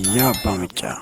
Raayyaa Abbaa Maccaa.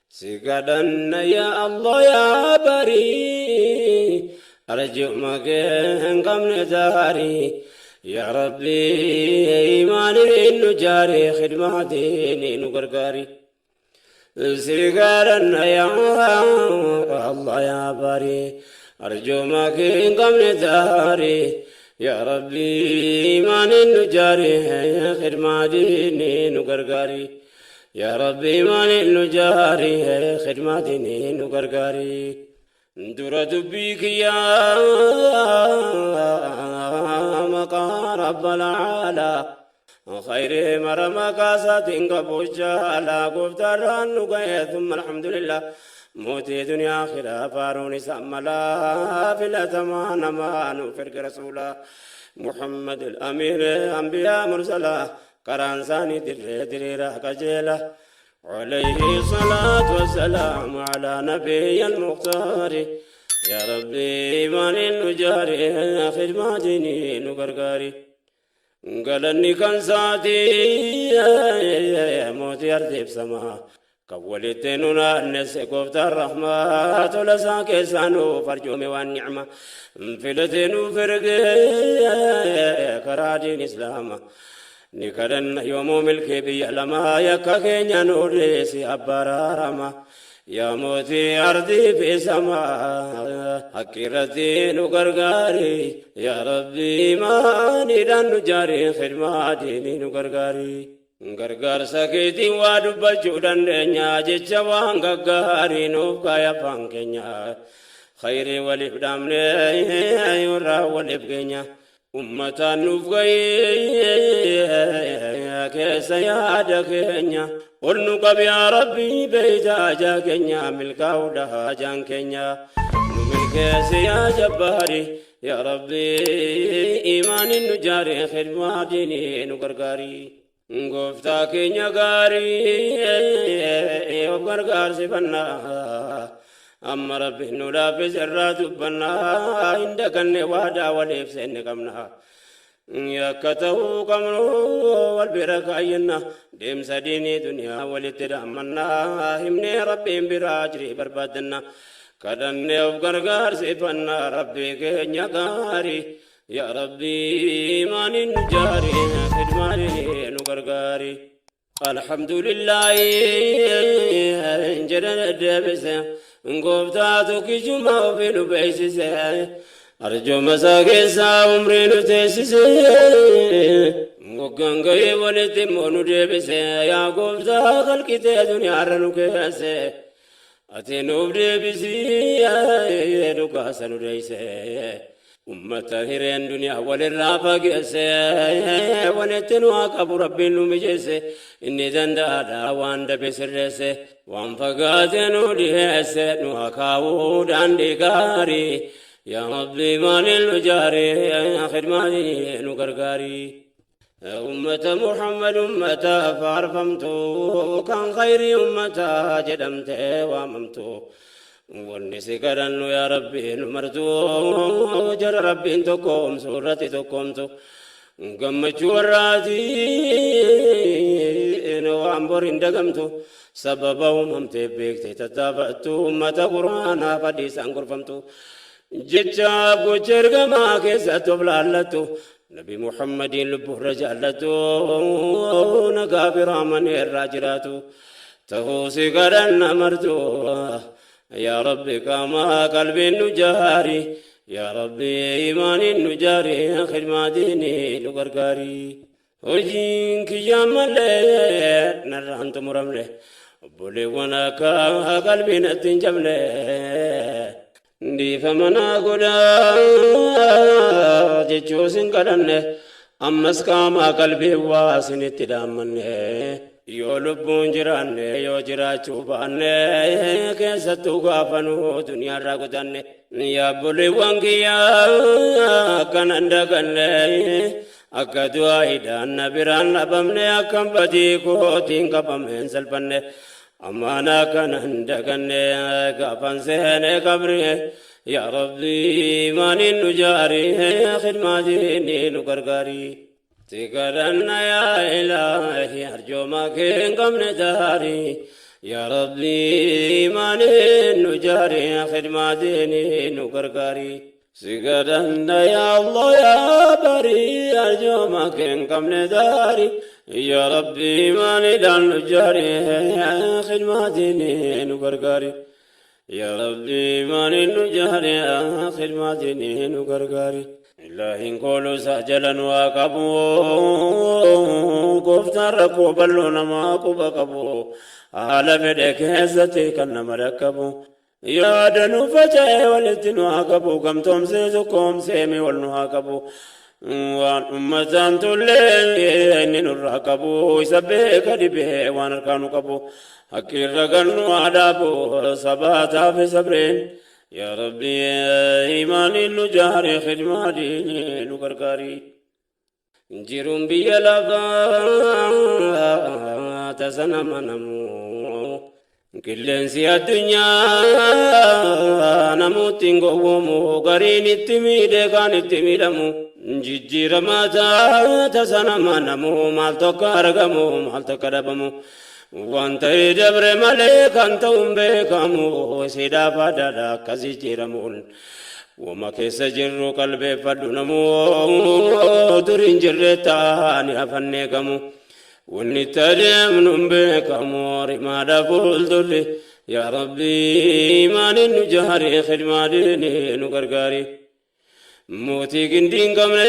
Si kadhanna yaa Allah yaa barii arjuma kee hin qabne daarii yaa Rabbi imaaniin nu jaari khidmaatiin nu gargaari. Si kadhanna yaa Allah yaa barii arjuma kee hin qabne daarii yaa Rabbi imaaniin nu jaari khidmaatiin nu gargaari. Yaa Rabbi imaaniin nu jaari khidmaatiin nu gargaari. Dura dubbii kiyyaa maqaa rabbal aalaa khayrii mara maqaa isaatiin qabu jaalaa gooftaarraan nu ga'e thumma alhamdulillah mootii duniyaa akhiraa faaruun isaa malaa filatamaa namaa nuuf erge rasuulaa Muhammad al-Amiin anbiyaa mursalaa Karaan isaanii dirree diriiraa qajeela. Alayhi salaatu wassalaam ala nabiyyi al-mukhtaari. Yaa Rabbi imaaniin nu jaari khidmaa diinii nu gargaari. Galanni kan isaatii mootii ardiif samaa. Kan walitti nu naannesse gooftaan rahmaa tola isaa keessaa nuuf arjoome waan ni'ma filatee nuuf ergee karaa diin islaama ni kadhanna yoomuu milkii biyya lamaa yakka keenya nu dhiisi abbaa raarama yaa mootii ardii fi samaa haqqi irratti nu gargaari yaa rabbi imaaniidhaan nu jaari khidmaa diinii nu gargaari. Gargaarsa keetiin waa dubbachuu dandeenya jecha waan gaggaarii nuuf kaaya afaan keenya khayrii waliif dhaamne irraa waliif keenya ummataan nuuf gahii keessa yaada keenya ol nu qabi yaa rabbii beeyta ajaa keenya milkaa'uudha hajaan keenya nu milkeessi yaa jabbaari Yaa Rabbi imaaniin nu jaari khidmaa diinii nu gargaari. Gooftaa keenya gaarii of gargaarsifannaa. Amma Rabbi nu laaffise irraa dubbannaa hin daganne waadaa waliif seenne qabna. Yakka ta'uu qabnu wal bira kaayyanna deemsa diinii duniyaa walitti dhaammanna himnee Rabbiin biraa ajrii barbaaddanna kadhannee of gargaarsifanna Rabbii keenya gaarii yaa Rabbii imaaniin nu jaari khidmaaniin nu gargaari. Alhamdulillahi jedhan deebise gooftaa tokkichuma ofii nu beeksise arjooma isaa keessaa umrii nu teessise waggaan gahee walitti immoo nu deebise yaa gooftaa kalqitee duniyaarra nu keesse ati nuuf deebisii dhugaasa nu deeyse. Ummata hireen duniyaa walirraa fageesse walitti nu haa qabu rabbiin nu mijeesse inni danda'aadha waan dabe sirreesse waan fagaate nu dhiheesse nu haa kaa'uu daandii gaarii yaa rabbi maaliin nu jaari khidmaanii nu gargaari. Ummata Muhammad ummata faarfamtu kan khayrii ummata jedhamte waamamtu. Wanni si kadhannu yaa Rabbi nu martu jara Rabbiin tokkoomsu irratti tokkoomtu. Gammachuu warraatiin waan bor hin dagamtu sababa uumamteef beekte tattaafattu ummata quraanaa fadhiisaan gorfamtu. Jecha gocha ergamaa keessatti of laallattu Nabi Muhammadiin lubbuurra jaallatu nagaa biraa manee irraa jiraatu ta'uu si kadhanna martu yaa Rabbi qaamaa qalbiin nu jaari yaa Rabbi imaaniin nu jaari khidmaa diinii nu gargaari. Hojiin kiyyaa malee narraa hin xumuramne obboleewwan akka qalbii natti hin cabne dhiifama naa godhaa jechuu sin kadhanne ammas qaamaa qalbii waa isinitti dhaammanne yoo lubbuun jiraanne yoo jiraachuu baanne keessattuu gaafa nu duniyaarraa godaanne yaa obboleewwan kiyyaa akkanan daganne Akka du'aa'iidhaan na biraan dhabamne akkan badii kootiin qabameen salphanne. Amaanaa kana hin daganne gaafan seene qabri. Yaa Rabbi, imaaniin nu jaari, khidmaa diinii nu gargaari. Si kadhanna yaa Ilaahi, arjooma kee hin qabne daari. Yaa Rabbi, imaaniin nu jaari, khidmaa diinii nu gargaari. Si kadhanna yaa Allah yaa bari, arjooma kee hin qabne daari. Yaa Rabbi, imaaniidhaan nu jaari, khidmaa diinii nu gargaari. Yaa Rabbi, imaaniin nu jaari, khidmaa diinii nu gargaari. Ilaahiin kooluu isaa jala nu haa qabu. Gooftaan rakkoo bal'oo namaa quba qabu. Haala fedhe keessatti kan nama dhaqqabu. Yaada nu faca'e walitti nu haa qabu. Gamtoomsee tokkoomsee mi wal nu haa qabu. Waan ummataan tollee inni nurraa qabu. Isa beeka dhibee waan harkaa nu qabu. Hakkiirra kan nu haa dhaabu. Sabaataa fi sabreen. Yaa Rabbi, imaaniin nu jaari, khidmaa diinii nu gargaari. Jiruun biyya lafaa tasa nama namu. Qilleensi addunyaa namooti hin gowwoomu. Gariin itti miidhee kaan itti miidhamu. Jijjiiramaa tasa nama namu, maal tokko argamu, maal tokko dhabamu. Waan ta'ee dabre malee kan ta'u hin beekamu. Siidhaaf aadaadha akkas jijjiiramuun. Wama keessa jirru qalbeeffadhu namu, dur hin jirre taa'anii hafannee gamu. Wanni itti adeemnu hin beekamu, rimaadha fuuldurri. Yaa Rabbi, imaaniin nu jaari, khidmaa diinii nu gargaari. Mootii gindii hin qabne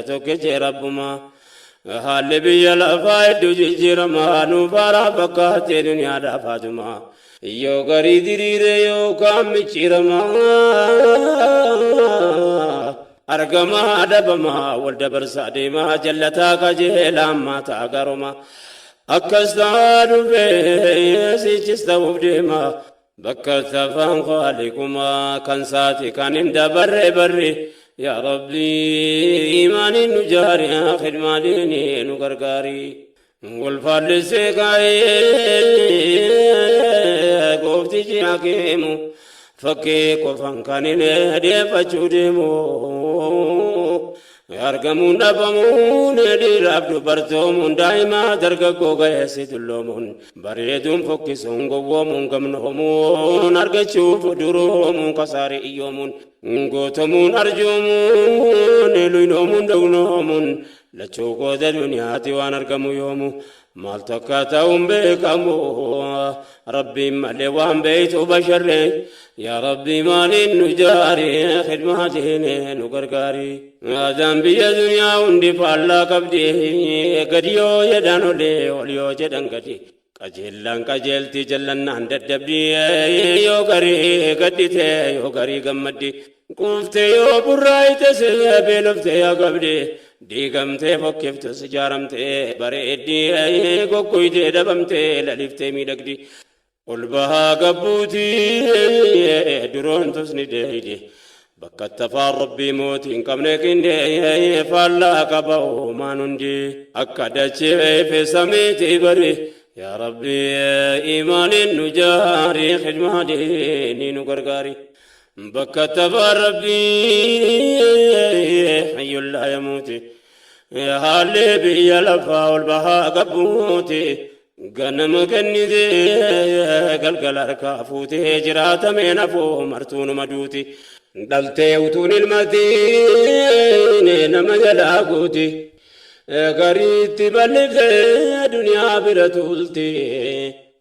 tokkichi Rabbuma. Haalli biyya lafaa hedduu jijjiirama, nuuf haaraa fakkaatee duniyaadhaaf haatuma. Yoo garii diriire yookaan micciirama. Argamaa dhabamaa wal dabarsaa deemaa, jallataa qajeelaa maataa garuma. Akkas ta'aa dhufee sichis ta'uuf deema. Bakka tafaan khaaliquma kan saati kan hin dabarre barri. Yaa Rabbi, imaaniin nu jaari, khidmaa diinii nu gargaari. Wal faallissee kaa'ee gooftichi hakiimu, fakkii qofan kan hin deeffachuu deemu. Argamuun dhabamuun, dhiiraaf dubartoomuun, daa'ima dargaggoo ga'eessi dulloomuun, bareeduun fokkisuun, gowwoomuun gamnoomuun, argachuuf duroomuun, kasaarii iyyoomuun, gootomuun arjoomuun, luynoomuun dognoomuun, lachuu qooda duniyaati waan argamu yoomu. Maal takka ta'uun beekamu, Rabbiin malee waan beeytu basharre. Yaa Rabbi, maaliin nu jaari, khidmaa diinii nu gargaari. Aadaan biyya duniyaa hundi faallaa qabdi, gadi yoo jedhan olee, ol yoo jedhan gadi. Qajeellaan qajeelti, jallannaan daddabdi, yoo garii gaddite yoo garii gammaddi. Quuftee yoo burraayite, beeloftee yaa qabdi, diigamtee fokkiftus ijaaramtee bareeddi, goggoytee dhabamtee laliftee miidhagdi. Ol bahaa gabbuuti duroontus ni deeydi. Bakka tafaan Rabbii mootii hin qabne qindee, faallaa qaba uumaan hundi akka dachee fi samiitii bari. Yaa Rabbi, imaaniin nu jaari, khidmaa diinii nu gargaari. Bakka tafaan Rabbii hayyul laa yamuuti. Haalli biyya lafaa ol bahaa gabbuuti. Ganama kennitee galgala harkaa fuutee, jiraatamee nafuu martuu numa duuti. Dhaltee utuun ilmatiin nama jalaa guuti. Gariitti bal'iftee duniyaa bira tuulti.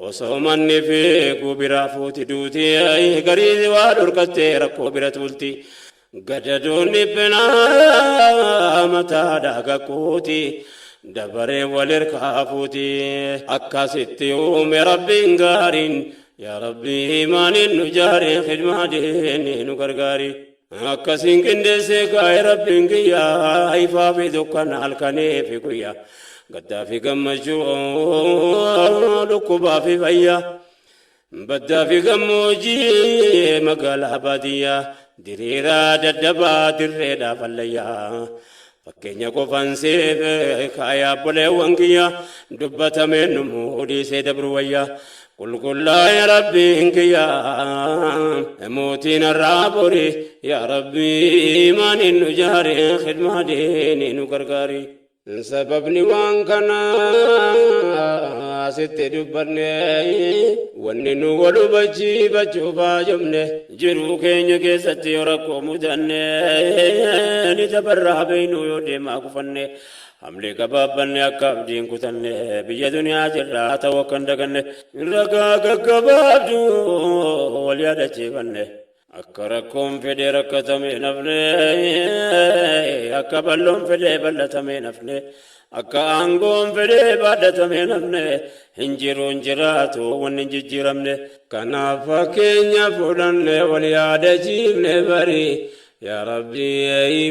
Osoo manni fiiguu biraa fuuti duuti. Garii waa dhorkattee rakkoo bira tuulti. Gadadoon dhiphinaa mataadhaa gakkuuti. Dabaree wal hirkaa fuuti. Akkasitti uume Rabbiin gaariin. Yaa Rabbi, imaaniin nu jaari, khidmaa diinii nu gargaari. Akkasiin qindeessee kaa'e Rabbiin kiyyaa, ifaa fi dukkana, halkanii fi guyyaa, gaddaa fi gammachuu, dhukkubaa fi fayyaa, baddaa fi gammoojjii, magaalaa baadiyyaa, diriiraa daddabaa, dirreedhaa fallayyaa. Fakkeenya qofan siif kaayaa obboleewwan kiyya, dubbatamee numuu dhiisee dabru wayya. Qulqullaa'e Rabbiin kiyya, mootiin har'aa bori, yaa Rabbii imaaniin nu jaari, khidmaa diinii nu gargaari. Sababni waan kanaa sitti dubbanne, wanni nu wal hubachiifachuuf haajomne, jiruu keenya keessatti yoo rakkoo mudanne ni dabarraa beeynu, yoo deemaa kufanne hamlee gabaabbanne akka abdiin kutanne, biyya duniyaa jirraa ta'uu akka hin daganne, ragaa gaggabaabdu wal yaadachiifanne. Akka rakkoon fedhee rakkatame nafne, akka balloon fedhee bal'atame nafne, akka aangoon fedhee baadhatame nafne, hin jiru hin jiraatu wanni hin jijjiiramne. Kanaaf fakkeenya fudhanne wal yaadachiifne bari. Yaa Rabbi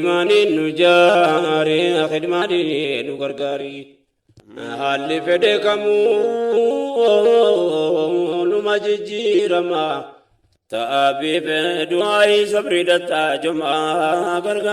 imaaniin nu jaari, khidmaadhiin nu gargaari. Haalli fedhe kamuu numa jijjiirama. Ta'aabii du'aayii sabrii dattaa jumaa gargaara.